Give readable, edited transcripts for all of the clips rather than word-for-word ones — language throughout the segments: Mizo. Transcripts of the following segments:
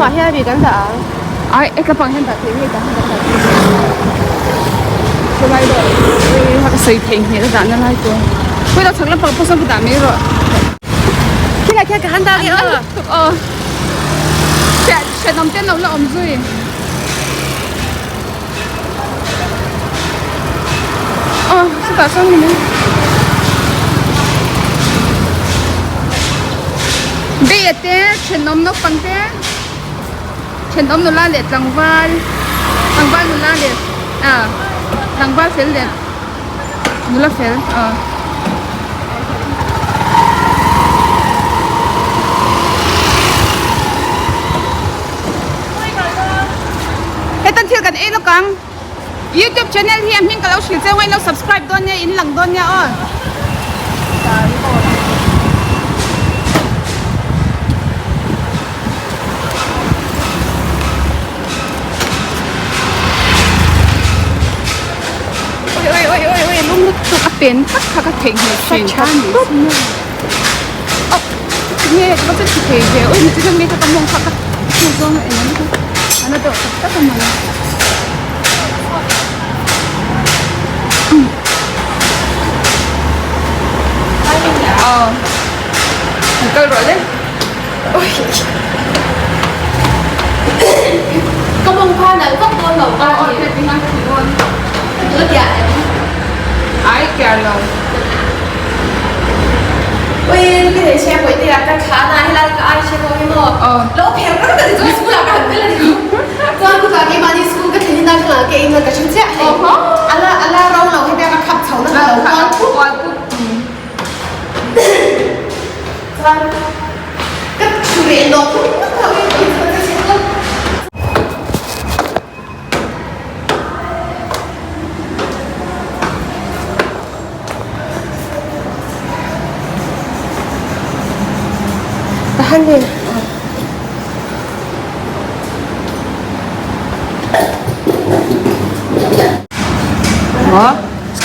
Helamah hian mi kan dah ang. Ai e ka pang hian dah theih hei tah hian kan dah theih Khawlai dawh ui ka sawi theih hmel a dahna lai tur. Khawi lo chhak lampang pawh sawn ka dah mai rawh. Khilai khian ka han dah leh aw. Aw. Hriat awm ten lo la awm zui. Aw chutah chuan ni mai. Beia te thenawm naupang te thenawm nula leh tlangval tlangval nula leh ah tlangval fel leh nula fel ah. Hetan thil kan ei lawk ang. Youtube channel hi a hming ka lo hrilh cheu a, in lo subscribe dawn nia, in lang dawn nia aw. Oi oi oi oi oi lum lutuk a pen tak kha ka theihnghilh thin kha ni. Nge ka va ti thei ve ui mi chu nge ka mawng kha ka chu zawng a eng ang a na deuh tak tak a mawni. Aw kan kal rawh le ui Ka mawng kha nalh vak dawn lo ka ni. Aw heti hian ka ti dawn. Ka duh a kiah em? Ai kiah lo. Ui ka hei chhia pawih te ah ka thla na helai ka ai chhe pawh hi maw lo pher reng ta ti chuan school ah ka han tel a ni chuan kutah keimahni school ka thlen in a thlanah ka in a ka hre chiah hei ala ala ro lo hetia ka khap chho na ka lo kual pup chuan ka thu leh lawk ringawt a ui ka chhe tawp.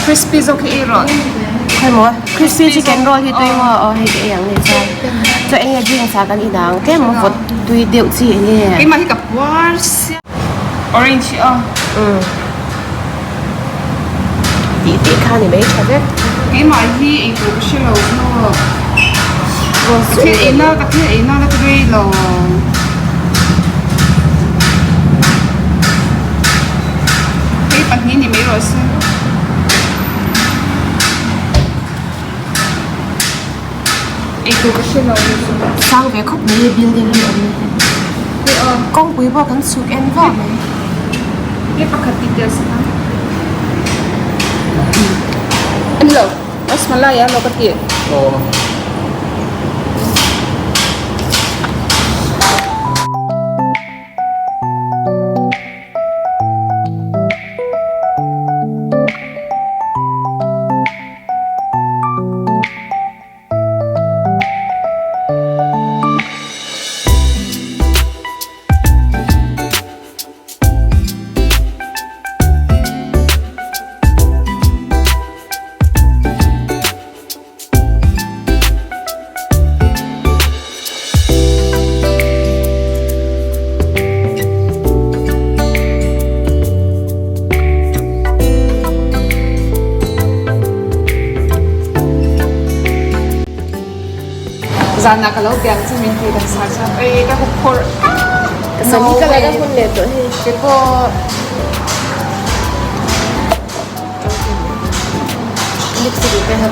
Crispy zawk hi ei rawh. Khawi maw? Crispy chicken roll hi tui maw? Aw hei ka ei ang nei chuan. Chuan enge drinks ah kan inang tlem maw vawt tui deuh chi enge. Keimah hi ka puar sia. Orange hi aw. Umm. Tih tih kha ni mai tha vek. Keimah hi ei tur ka hre lo maw. Ka thil ei na ka thil ei na la ka rei lo. Hei pahnih ni mai rawh se. Ei tur ka hre lo. Sang ve khawp mai building hi awm. Hei aw. Kawngpui pawh kan chhuk en vak mai. Hei pakhat tih tel sak a. Ani lo. Rasmalai a lo ka ti. Aw. Zanah ka lo piang chu min ti kan sa chuan ei ka hup phawrh Ka sam hi ka la la hun leh tawh hei. Ke pawh Lipstick in ka ha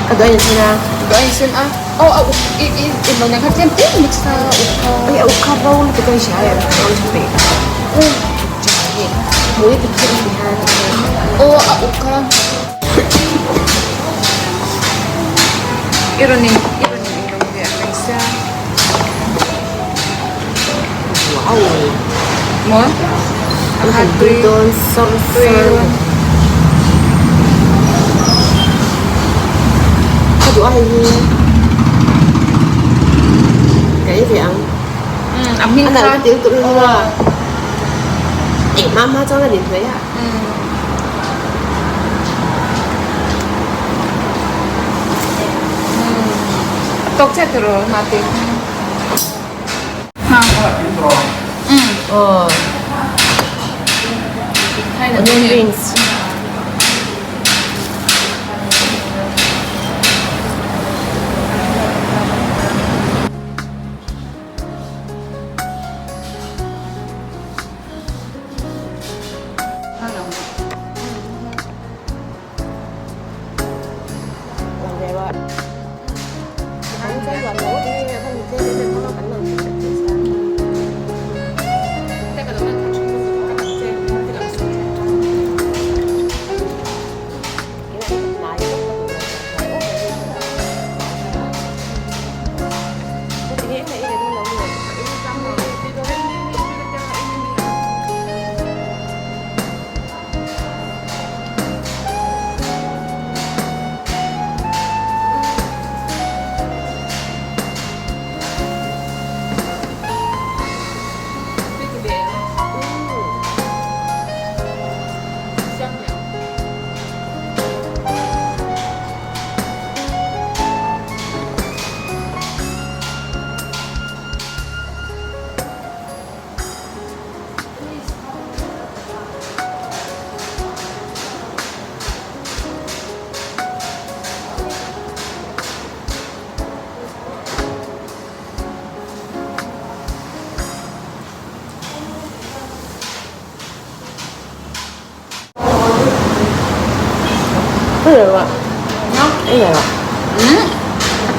Ka duh a insen a. Duh a insen a. Aw a uk i i i lo nen kha tlem tlem mix a uk kha. Ui a uk kha ro lutuk a hria em ro tha peih. Hmui ti phut a ni han. Aw a uk kha. I rawn in i rawn in rawn ve ang mai sia. Wow. Maw? An han tui dawn sawr sawr. Ka duh a hei hi. Ka ei ve ang. A hming kha. A nalh ka ti lutuk hi maw. Ei hma hma chuan ka din thei a. A tawk chiah tiraw mate. Aw. Onion rings.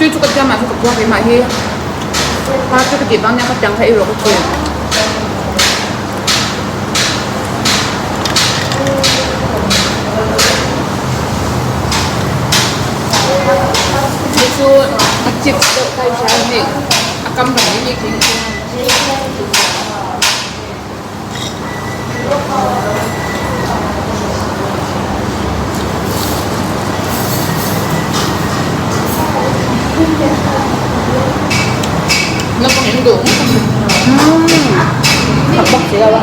Tui chu ka tia mah chu ka puak keimah hi pa chu ka tih vang nia ka piang kha i rawh ka ti. Hei chu a chips deuh kai hria a ni a kam bang hi ni khi. Naupang in duh Khap bawk si lo a.